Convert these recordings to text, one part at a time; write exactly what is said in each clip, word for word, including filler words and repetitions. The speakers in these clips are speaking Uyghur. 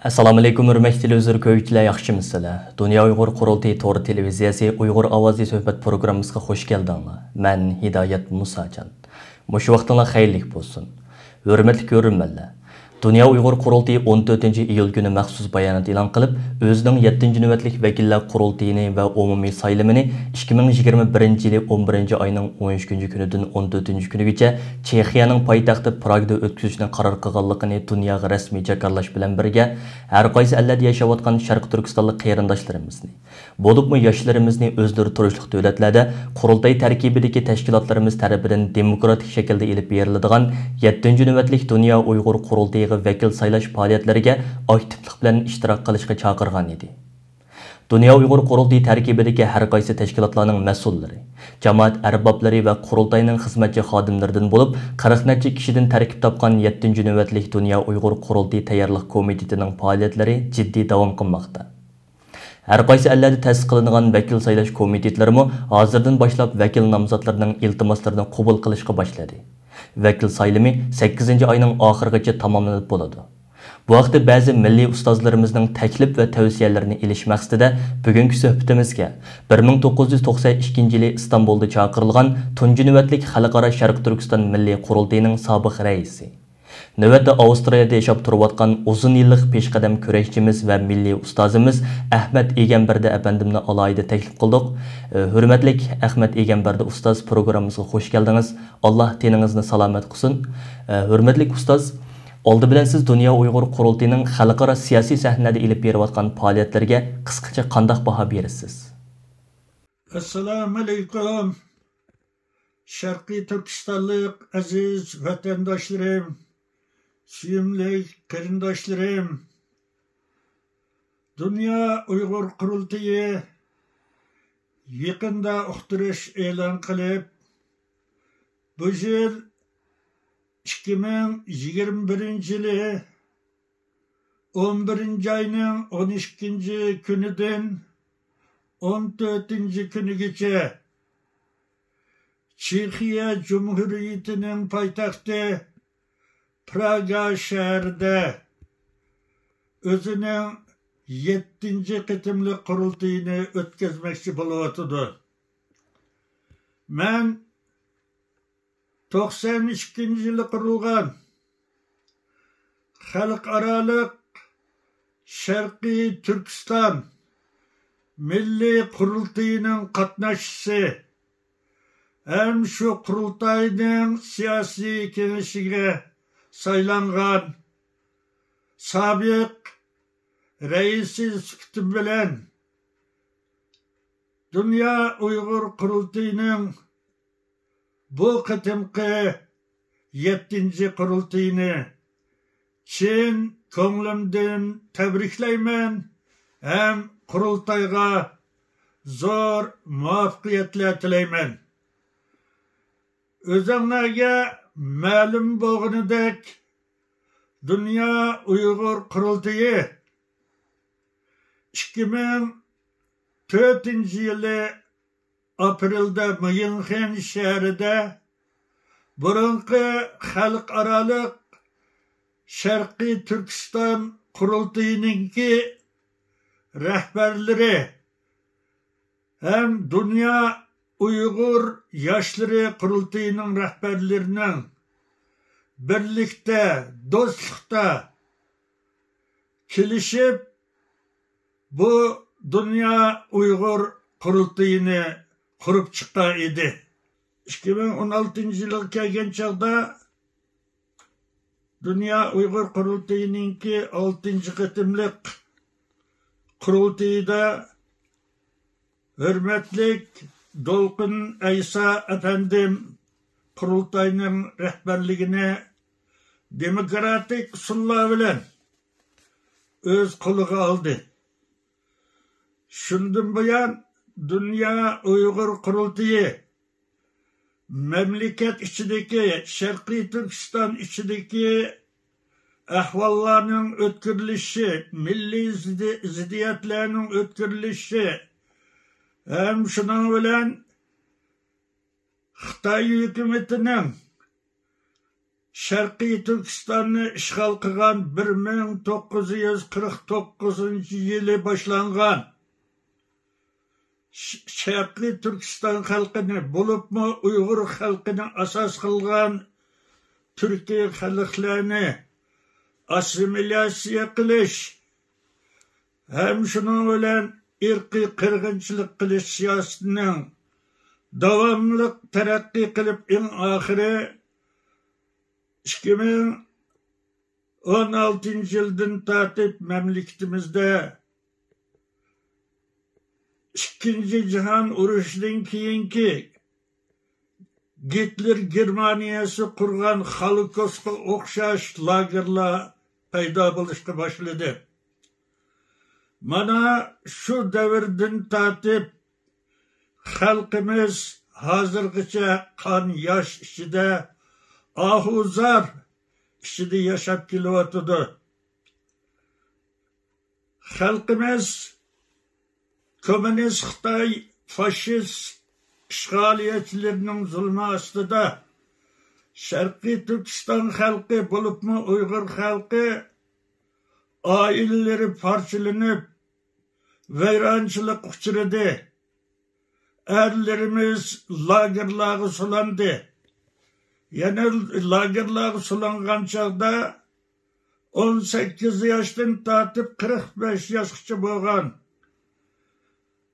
ئەسسالامۇئەلەيكۇم، ھۆرمەتلىك تېلېۋىزور كۆرگۈچىلەر، ياخشىمۇسىلەر؟ دۇنيا ئۇيغۇر قۇرۇلتىيى تور تېلېۋىزىيەسى ئۇيغۇر ئاۋازى سۆھبەت پروگراممىسىغا خۇش كەلدىڭلار. مەن ھىدايەت مۇساجان. مۇشۇ ۋاقتىڭلار خەيرلىك بولسۇن. ھۆرمەتلىك كۆرۈرمەنلەر! دۇنيا ئۇيغۇر قۇرۇلتىيى ئون تۆتىنچى ئىيۇل كۈنى مەخسۇس بايانات ئېلان قىلىپ، ئۆزىنىڭ يەتتىنچى نۆۋەتلىك ۋەكىللەر قۇرۇلتىيىنى ۋە ئومۇمىي سايلىمىنى ئىككى مىڭ يىگىرمە بىرىنچى يىلى ئون بىرىنچى ئاينىڭ ئون ئۈچىنچى كۈنىدىن ئون تۆتىنچى كۈنىگىچە چېخىيەنىڭ پايتەختى پراگدا ئۆتكۈزۈشنى قارار قىلغانلىقىنى دۇنياغا رەسمىي جاكارلاش بىلەن بىرگە، ھەر قايسى ئەللەردە ياشاۋاتقان شەرقىي تۈركىستانلىق قېرىنداشلىرىمىزنى، بولۇپمۇ ياشلىرىمىزنى ئۆزلىرى تۇرۇشلۇق دۆلەتلەردە قۇرۇلتاي تەركىبىدىكى تەشكىلاتلىرىمىز تەرىپىدىن دېموكراتىك شەكىلدە ئېلىپ بېرىلىدىغان يەتتىنچى نۆۋەتلىك دۇنيا ئۇيغۇر قۇرۇلتىيىغا ۋەكىل سايلاش پائالىيەتلىرىگە ئاكتىپلىق بىلەن ئىشتىراك قىلىشقا چاقىرغان ئىدى. دۇنيا ئۇيغۇر قۇرۇلتىيى تەركىبىدىكى ھەر قايسى تەشكىلاتلارنىڭ مەسئۇللىرى، جامائەت ئەربابلىرى ۋە قۇرۇلتاينىڭ خىزمەتچى خادىملىرىدىن بولۇپ، قىرىق نەچچە كىشىدىن تەركىب تاپقان يەتتىنچى نۆۋەتلىك دۇنيا ئۇيغۇر قۇرۇلتىيى تەييارلىق كومىتېتىنىڭ پائالىيەتلىرى جىددىي داۋام قىلماقتا. ھەر قايسى ئەللەردە تەسىس قىلىنغان ۋەكىل سايلاش كومىتېتلىرىمۇ ھازىردىن باشلاپ ۋەكىل نامزاتلىرىنىڭ ئىلتىماسلىرىنى قوبۇل قىلىشقا باشلىدى. ۋەكىل سايلىمى سەككىزىنچى ئاينىڭ ئاخىرىغىچە تاماملىنىپ بولىدۇ. بۇ ھەقتە بەزى مىللىي ئۇستازلىرىمىزنىڭ تەكلىپ ۋە تەۋسىيەلىرىنى ئېلىش مەقسىتىدە بۈگۈنكى سۆھبىتىمىزگە بىر مىڭ توققۇز يۈز توقسەن ئىككىنچى يىلى ئىستانبۇلدا چاقىرىلغان تۇنجى نۆۋەتلىك خەلقئارا شەرقىي تۈركىستان مىللىي قۇرۇلتىيىنىڭ سابىق رەئىسى، نۆۋەتتە ئاۋسترىيەدە ياشاپ تۇرۇۋاتقان ئۇزۇن يىللىق پېشقەدەم كۈرەشچىمىز ۋە مىللىي ئۇستازىمىز ئەخمەت ئىگەمبەردى ئەپەندىمنى ئالاھىدە تەكلىپ قىلدۇق. ھۆرمەتلىك ئەخمەت ئىگەمبەردى ئۇستاز، پروگراممىمىزغا خۇش كەلدىڭىز. ئاللا تېنىڭىزنى سالامەت قىلسۇن. ھۆرمەتلىك ئۇستاز، ئالدى بىلەن سىز دۇنيا ئۇيغۇر قۇرۇلتىيىنىڭ خەلقئارا سىياسىي سەھنىلەردە ئېلىپ بېرىۋاتقان پائالىيەتلىرىگە قىسقىچە قانداق باھا بېرىسىز؟ ئەسسالامۇئەلەيكۇم. شەرقىي تۈركىستانلىق ئەزىز ۋەتەنداشلىرىم، سۆيۈملۈك قېرىنداشلىرىم! دۇنيا ئۇيغۇر قۇرۇلتىيى يېقىندا ئۇقتۇرۇش ئېلان قىلىپ، بۇ يىل ئىككى مىڭ يىگىرمە بىرىنچى يىلى ئون بىرىنچى ئاينىڭ ئون ئىككىنچى كۈنىدىن ئون تۆتىنچى كۈنىگىچە چېخىيە جۇمھۇرىيىتىنىڭ پايتەختى پراگا شەھىرىدە ئۆزىنىڭ يەتتىنچى قېتىملىق قۇرۇلتىيىنى ئۆتكۈزمەكچى بولۇۋاتىدۇ. مەن توقسان ئىككىنچى يىلى قۇرۇلغان خەلقئارالىق شەرقىي تۈركىستان مىللىي قۇرۇلتىيىنىڭ قاتناشچىسى ھەم شۇ قۇرۇلتاينىڭ سىياسىي كېڭىشىگە سايلانغان سابىق رەئىسى سۈپىتىم بىلەن دۇنيا ئۇيغۇر قۇرۇلتىيىنىڭ بۇ قېتىمقى يەتتىنچى قۇرۇلتىيىنى چىن كۆڭلۈمدىن تەبرىكلەيمەن ھەم قۇرۇلتايغا زور مۇۋەپپەقىيەتلەر تىلەيمەن. ئۆزۈڭلارغا مەلۇم بولغىنىدەك، دۇنيا ئۇيغۇر قۇرۇلتىيى ئىككى مىڭ تۆتىنچى يىلى ئاپرېلدا ميۇنخېن شەھىرىدە بۇرۇنقى خەلقئارالىق شەرقىي تۈركىستان قۇرۇلتىيىنىڭكى رەھبەرلىرى ھەم دۇنيا ئۇيغۇر ياشلىرى قۇرۇلتىيىنىڭ رەھبەرلىرىنىڭ بىرلىكتە، دوستلۇقتا كېلىشىپ، بۇ دۇنيا ئۇيغۇر قۇرۇلتىيىنى قۇرۇپ چىققان ئىدى. ئىككى مىڭ ئون ئالتىنچى يىلغا كەلگەن چاغدا دۇنيا ئۇيغۇر قۇرۇلتىيىنىڭكى ئالتىنچى قېتىملىق قۇرۇلتىيىدا ھۆرمەتلىك دولقۇن ئەيسا ئەپەندىم قۇرۇلتاينىڭ رەھبەرلىكىنى دېموكراتىك ئۇسۇللار بىلەن ئۆز قولىغا ئالدى. شۇندىن بۇيان، دۇنيا ئۇيغۇر قۇرۇلتىيى مەملىكەت ئىچىدىكى، شەرقىي تۈركىستان ئىچىدىكى ئەھۋاللارنىڭ ئۆتكۈرۈلۈشى، مىللىي زىددى-، زىددىيەتلەرنىڭ ئۆتكۈرۈلۈشى ھەم شۇنىڭ بىلەن خىتاي ھۆكۈمىتىنىڭ شەرقىي تۈركىستاننى ئىشغال قىلغان بىر مىڭ توققۇز يۈز قىرىق توققۇزىنچى يىلى باشلانغان ش-، شەرقىي تۈركىستان خەلقىنى، بولۇپمۇ ئۇيغۇر خەلقىنى ئاساس قىلغان تۈركىي خەلقلەرنى ئاسسىمىلياتسىيە قىلىش ھەم شۇنىڭ بىلەن ئىرقىي قىرغىنچىلىق قىلىش سىياسىتىنىڭ داۋاملىق تەرەققىي قىلىپ، ئەڭ ئاخىرى ئىككى مىڭ ئون ئالتىنچى يىلدىن تارتىپ مەملىكىتىمىزدە ئىككىنچى جاھان ئۇرۇشىدىن كېيىنكى گىتلېر گېرمانىيەسى قۇرغان خولوكوستقا ئوخشاش لاگېرلار پەيدا بولۇشقا باشلىدى. مانا شۇ دەۋردىن تارتىپ خەلقىمىز ھازىرغىچە قان ياش ئىچىدە، ئاھۇ زار ئىچىدە ياشاپ كېلىۋاتىدۇ. خەلقىمىز كوممۇنىست خىتاي فاشىست ئىشغالىيەتچىلىرىنىڭ زۇلمى ئاستىدا، شەرقىي تۈركىستان خەلقى، بولۇپمۇ ئۇيغۇر خەلقى ئائىلىلىرى پارچىلىنىپ، ۋەيرانچىلىققا ئۇچرىدى. ئەرلىرىمىز لاگېرلارغا سولاندى. يەنە لاگېرلارغا سولانغان چاغدا ئون سەككىز ياشتىن تارتىپ قىرىق بەش ياشقىچە بولغان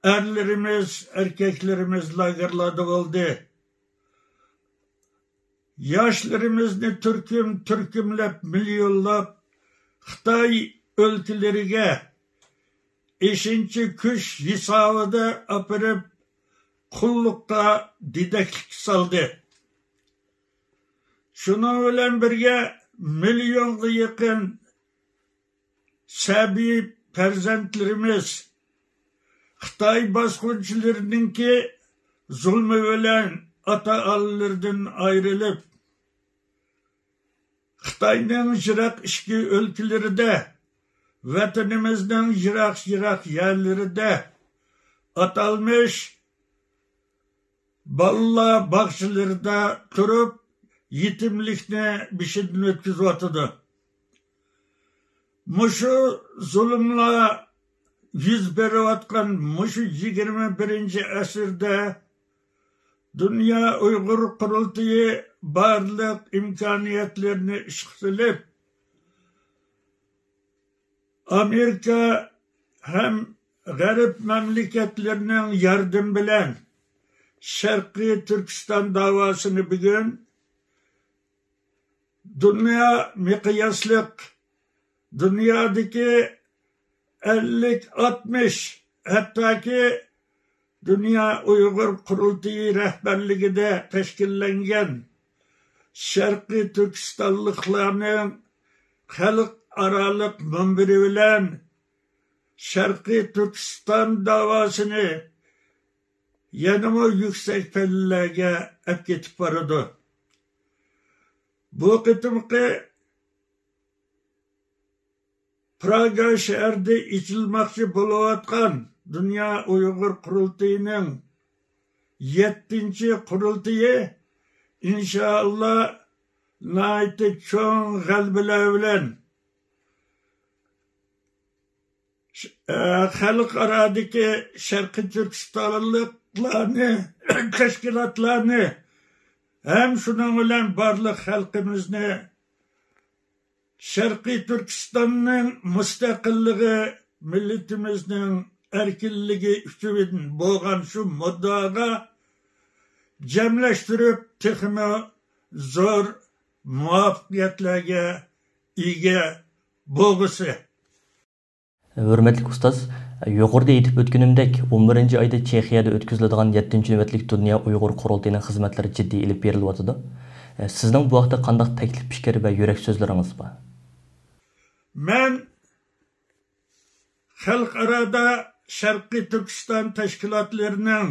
ئەرلىرىمىز، ئەركەكلىرىمىز لاگېرلاردا بولدى. ياشلىرىمىزنى تۈركۈم-تۈركۈملەپ، مىليونلاپ خىتاي ئۆلكىلىرىگە ئېشىنچا كۈچ ھېسابىدا ئاپىرىپ، قۇللۇققا، دېدەكلىككە سالدى. شۇنىڭ بىلەن بىرگە، مىليونغا يېقىن سەبىي پەرزەنتلىرىمىز خىتاي باسقۇنچىلىرىنىڭكى زۇلمى بىلەن ئاتا-ئانىلىرىدىن ئايرىلىپ، خىتاينىڭ يىراق ئىچكى ئۆلكىلىرىدە، ۋەتىنىمىزنىڭ يىراق-يىراق يەرلىرىدە ئاتالمىش بالىلار باغچىلىرىدا تۇرۇپ، يېتىملىكنى بېشىدىن ئۆتكۈزۈۋاتىدۇ. مۇشۇ زۇلۇملار يۈز بېرىۋاتقان مۇشۇ يىگىرمە بىرىنچى ئەسىردە دۇنيا ئۇيغۇر قۇرۇلتىيى بارلىق ئىمكانىيەتلىرىنى ئىشقا سېلىپ، ئامېرىكا ھەم غەرب مەملىكەتلىرىنىڭ ياردىمى بىلەن شەرقىي تۈركىستان داۋاسىنى بۈگۈن دۇنيا مىقياسلىق، دۇنيادىكى ئەللىك، ئاتمىش، ھەتتاكى دۇنيا ئۇيغۇر قۇرۇلتىيى رەھبەرلىكىدە تەشكىللەنگەن شەرقىي تۈركىستانلىقلارنىڭ خەلقئارالىق مۇنبىرى بىلەن شەرقىي تۈركىستان داۋاسىنى يەنىمۇ يۈكسەك پەللىلەرگە ئەپ كېتىپ بارىدۇ. بۇ قېتىمقى پراگا شەھىرىدە ئېچىلماقچى بولۇۋاتقان دۇنيا ئۇيغۇر قۇرۇلتىيىنىڭ يەتتىنچى قۇرۇلتىيى، ئىنشائاللا، ناھايىتى چوڭ غەلىبىلەر بىلەن ش-، ئە، خەلقئارادىكى شەرقىي تۈركىستانلىقلارنى، تەشكىلاتلارنى ھەم شۇنىڭ بىلەن بارلىق خەلقىمىزنى شەرقىي تۈركىستاننىڭ مۇستەقىللىقى، مىللىتىمىزنىڭ ئەركىنلىكى ئۈچۈن بولغان شۇ مۇددىئاغا جەملەشتۈرۈپ، تېخىمۇ زور مۇۋەپپەقىيەتلەرگە ئىگە بولغۇسى. ھۆرمەتلىك ئۇستاز، يۇقىرىدا ئېيتىپ ئۆتكىنىمدەك، ئون بىرىنچى ئايدا چېخىيەدە ئۆتكۈزۈلىدىغان يەتتىنچى نۆۋەتلىك دۇنيا ئۇيغۇر قۇرۇلتىيىنىڭ خىزمەتلىرى جىددىي ئېلىپ بېرىلىۋاتىدۇ. سىزنىڭ بۇ ھەقتە قانداق تەكلىپ پىكىر ۋە يۈرەك سۆزلىرىڭىز بار؟ مەن خەلقئارادا شەرقىي تۈركىستان تەشكىلاتلىرىنىڭ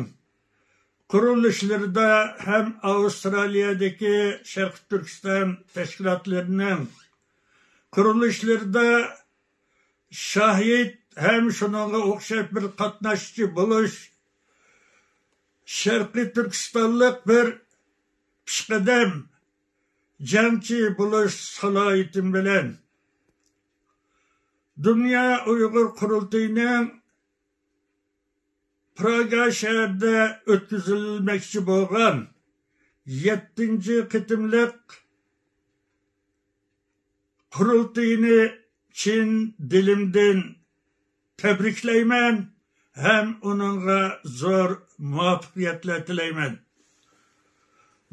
قۇرۇلۇشلىرىدا ھەم ئاۋسترالىيەدىكى شەرقىي تۈركىستان تەشكىلاتلىرىنىڭ قۇرۇلۇشلىرىدا شاھىت ھەم شۇنىڭغا ئوخشاش بىر قاتناشچى بولۇش، شەرقىي تۈركىستانلىق بىر پېشقەدەم جەڭچى بولۇش سالاھىيىتىم بىلەن دۇنيا ئۇيغۇر قۇرۇلتىيىنىڭ پراگا شەھىرىدە ئۆتكۈزۈلمەكچى بولغان يەتتىنچى قېتىملىق قۇرۇلتىيىنى چىن دىلىمدىن تەبرىكلەيمەن ھەم ئۇنىڭغا زور مۇۋەپپەقىيەتلەر تىلەيمەن.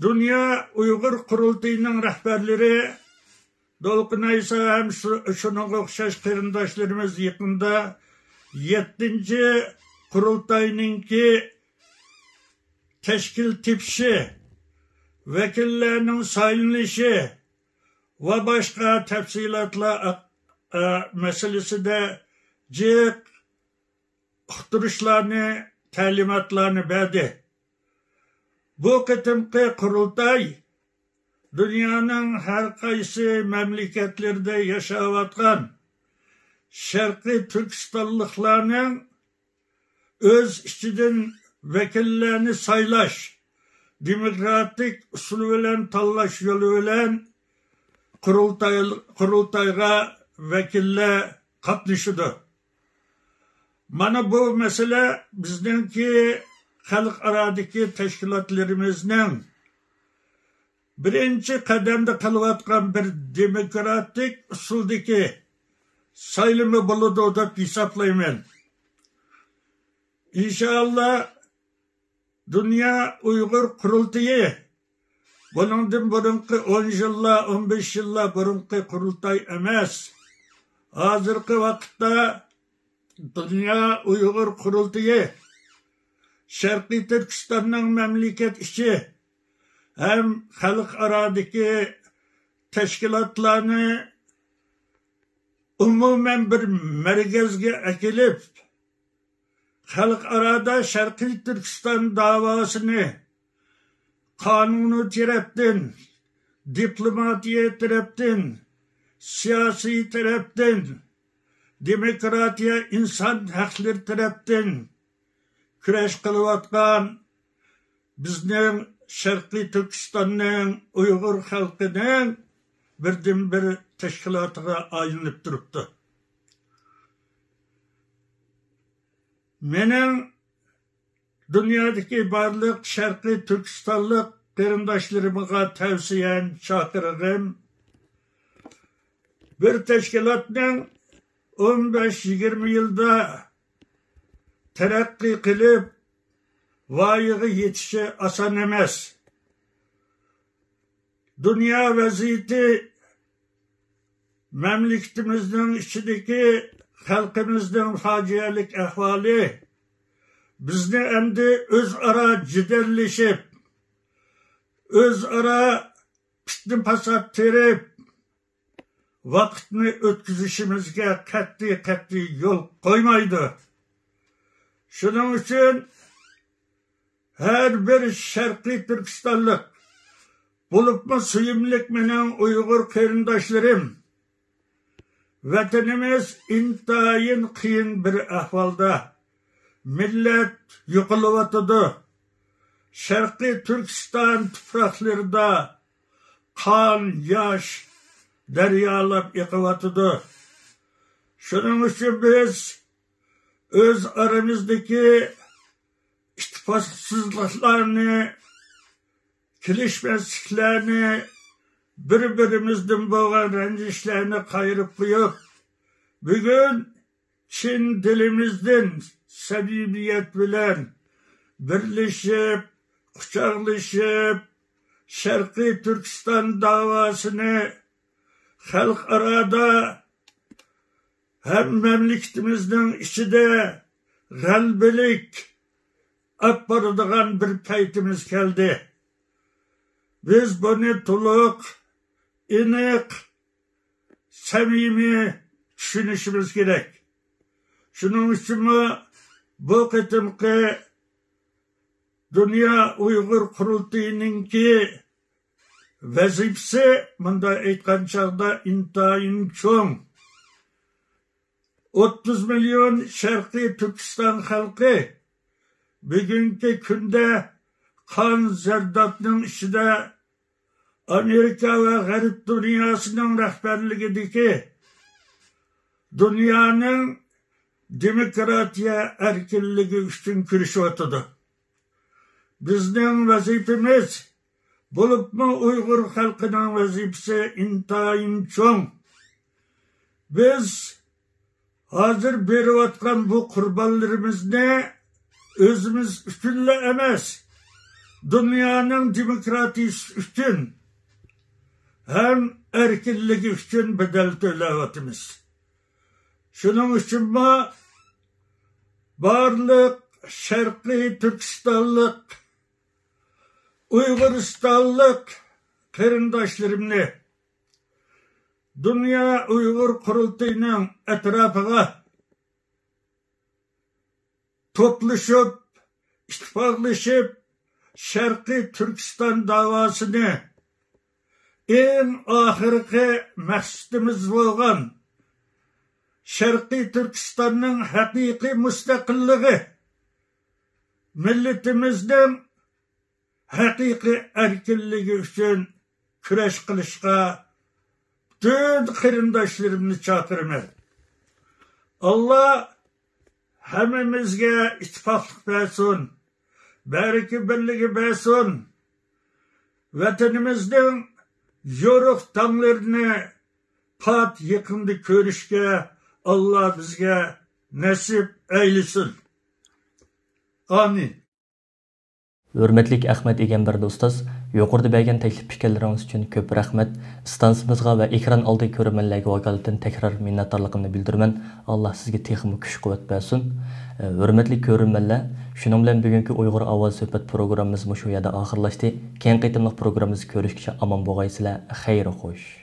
دۇنيا ئۇيغۇر قۇرۇلتىيىنىڭ رەھبەرلىرى دولقۇن ئەيسا ھەم شۇ-، شۇنىڭغا ئوخشاش قېرىنداشلىرىمىز يېقىندا يەتتىنچى قۇرۇلتاينىڭكى تەشكىل تېپىشى، ۋەكىللەرنىڭ سايلىنىشى ۋە باشقا تەپسىلاتلار ئا-، ئا-، مەسىلىسىدە جىق ئۇقتۇرۇشلارنى، تەلىماتلارنى بەردى. بۇ قېتىمقى قۇرۇلتاي دۇنيانىڭ ھەر قايسى مەملىكەتلىرىدە ياشاۋاتقان شەرقىي تۈركىستانلىقلارنىڭ ئۆز ئىچىدىن ۋەكىللەرنى سايلاش، دېموكراتىك ئۇسۇل بىلەن تاللاش يولى بىلەن قۇرۇلتاي، قۇرۇلتايغا ۋەكىللەر قاتنىشىدۇ. مانا بۇ مەسىلە بىزنىڭكى خەلقئارادىكى تەشكىلاتلىرىمىزنىڭ بىرىنچى قەدەمدە قىلىۋاتقان بىر دېموكراتىك ئۇسۇلدىكى سايلىمى بولىدۇ دەپ ھېسابلايمەن. ئىنشائاللا، دۇنيا ئۇيغۇر قۇرۇلتىيى بۇنىڭدىن بۇرۇنقى ئون يىللار، ئون بەش يىللار بۇرۇنقى قۇرۇلتاي ئەمەس. ھازىرقى ۋاقىتتا دۇنيا ئۇيغۇر قۇرۇلتىيى شەرقىي تۈركىستاننىڭ مەملىكەت ئىچى ھەم خەلقئارادىكى تەشكىلاتلارنى ئومۇمەن بىر مەركەزگە ئەكېلىپ، خەلقئارادا شەرقىي تۈركىستان داۋاسىنى قانۇنىي تەرەپتىن، دىپلوماتىيە تەرەپتىن، سىياسىي تەرەپتىن، دېموكراتىيە، ئىنسان ھەقلىرى تەرەپتىن كۈرەش قىلىۋاتقان بىزنىڭ شەرقىي تۈركىستاننىڭ ئۇيغۇر خەلقىنىڭ بىردىنبىر تەشكىلاتىغا ئايلىنىپ تۇرۇپتۇ. مېنىڭ دۇنيادىكى بارلىق شەرقىي تۈركىستانلىق قېرىنداشلىرىمغا تەۋسىيەم، چاقىرىقىم، بىر تەشكىلاتنىڭ ئون بەش يىگىرمە يىلدا تەرەققىي قىلىپ، ۋايىغا يېتىشى ئاسان ئەمەس. دۇنيا ۋەزىيىتى، مەملىكىتىمىزنىڭ ئىچىدىكى خەلقىمىزنىڭ پاجىئەلىك ئەھۋالى بىزنى ئەمدى ئۆزئارا جېدەللىشىپ، ئۆزئارا پىتنە-پاسات تېرىپ، ۋاقىتنى ئۆتكۈزۈشىمىزگە قەتئىي، قەتئىي يول قويمايدۇ. شۇنىڭ ئۈچۈن ھەر بىر شەرقىي تۈركىستانلىق، بولۇپمۇ سۆيۈملۈك مېنىڭ ئۇيغۇر قېرىنداشلىرىم، ۋەتىنىمىز ئىنتايىن قىيىن بىر ئەھۋالدا. مىللەت يوقىلىۋاتىدۇ. شەرقىي تۈركىستان تۇپراقلىرىدا قان، ياش دەريالاپ ئېقىۋاتىدۇ. شۇنىڭ ئۈچۈن بىز ئۆز ئارىمىزدىكى ئىتتىپاقسىزلىقلارنى، كېلىشمەسلىكلەرنى، بىر-بىرىمىزدىن بولغان رەنجىشلەرنى قايرىپ قويۇپ، بۈگۈن چىن دىلىمىزدىن سەمىمىيەت بىلەن بىرلىشىپ، قۇچاقلىشىپ، شەرقىي تۈركىستان داۋاسىنى خەلقئارادا ھەم مەملىكىتىمىزنىڭ ئىچىدە غەلىبىلىك ئاپپارىدىغان بىر پەيتىمىز كەلدى. بىز بۇنى تولۇق، ئېنىق، سەمىمىي چۈشىنىشىمىز كېرەك. شۇنىڭ ئۈچۈنمۇ بۇ قېتىمقى دۇنيا ئۇيغۇر قۇرۇلتىيىنىڭكى ۋەزىپىسى، مۇنداق ئېيتقان چاغدا، ئىنتايىن چوڭ. ئوتتۇز مىليون شەرقىي تۈركىستان خەلقى بۈگۈنكى كۈندە قان زەردابنىڭ ئىچىدە ئامېرىكا ۋە غەرب دۇنياسىنىڭ رەھبەرلىكىدىكى دۇنيانىڭ دېموكراتىيە ئەركىنلىكى ئۈچۈن كۈرىشىۋاتىدۇ. بىزنىڭ ۋەزىپىمىز، بولۇپمۇ ئۇيغۇر خەلقىنىڭ ۋەزىپىسى ئىنتايىن چوڭ. بىز ھازىر بېرىۋاتقان بۇ قۇربانلىرىمىزنى ئۆزىمىز ئۈچۈنلا ئەمەس، دۇنيانىڭ دېموكراتىيىسى ئۈچۈن ھەم ئەركىنلىكى ئۈچۈن بەدەل تۆلەۋاتىمىز. شۇنىڭ ئۈچۈنمۇ بارلىق شەرقىي تۈركىستانلىق، ئۇيغۇرىستانلىق قېرىنداشلىرىمنى دۇنيا ئۇيغۇر قۇرۇلتىيىنىڭ ئەتراپىغا توپلىشىپ، ئىتتىپاقلىشىپ، شەرقىي تۈركىستان داۋاسىنى ئەڭ ئاخىرقى مەقسىتىمىز بولغان شەرقىي تۈركىستاننىڭ ھەقىقىي مۇستەقىللىقى، مىللىتىمىزنىڭ ھەقىقىي ئەركىنلىكى ئۈچۈن كۈرەش قىلىشقا پۈتۈن قېرىنداشلىرىمنى چاقىرىمەن. ئاللا ھەممىمىزگە ئىتتىپاقلىق بەرسۇن، بەرىكى بىرلىكى بەرسۇن. ۋەتىنىمىزنىڭ يورۇق تاڭلىرىنى پات يېقىندا كۆرۈشكە ئاللا بىزگە نەسىپ ئەيلىسۇن. ئامىن. ھۆرمەتلىك ئەخمەت ئىگەمبەردى ئۇستاز، يۇقىرىدا بەرگەن تەكلىپ پىكىرلىرىڭىز ئۈچۈن كۆپ رەھمەت. ئىستانسىمىزغا ۋە ئېكران ئالدى كۆرۈرمەنلەرگە ۋاكالىتەن تەكرار مىننەتدارلىقىمنى بىلدۈرىمەن. ئاللا سىزگە تېخىمۇ كۈچ-قۇۋۋەت بەرسۇن. ئە، ھۆرمەتلىك كۆرۈرمەنلەر، شۇنىڭ بىلەن بۈگۈنكى ئۇيغۇر ئاۋازى سۆھبەت پروگراممىمىز مۇشۇ يەردە ئاخىرلاشتى. كېيىنكى قېتىملىق پروگراممىمىزدا كۆرۈشكىچە ئامان بولغايسىلەر. خەير خوش.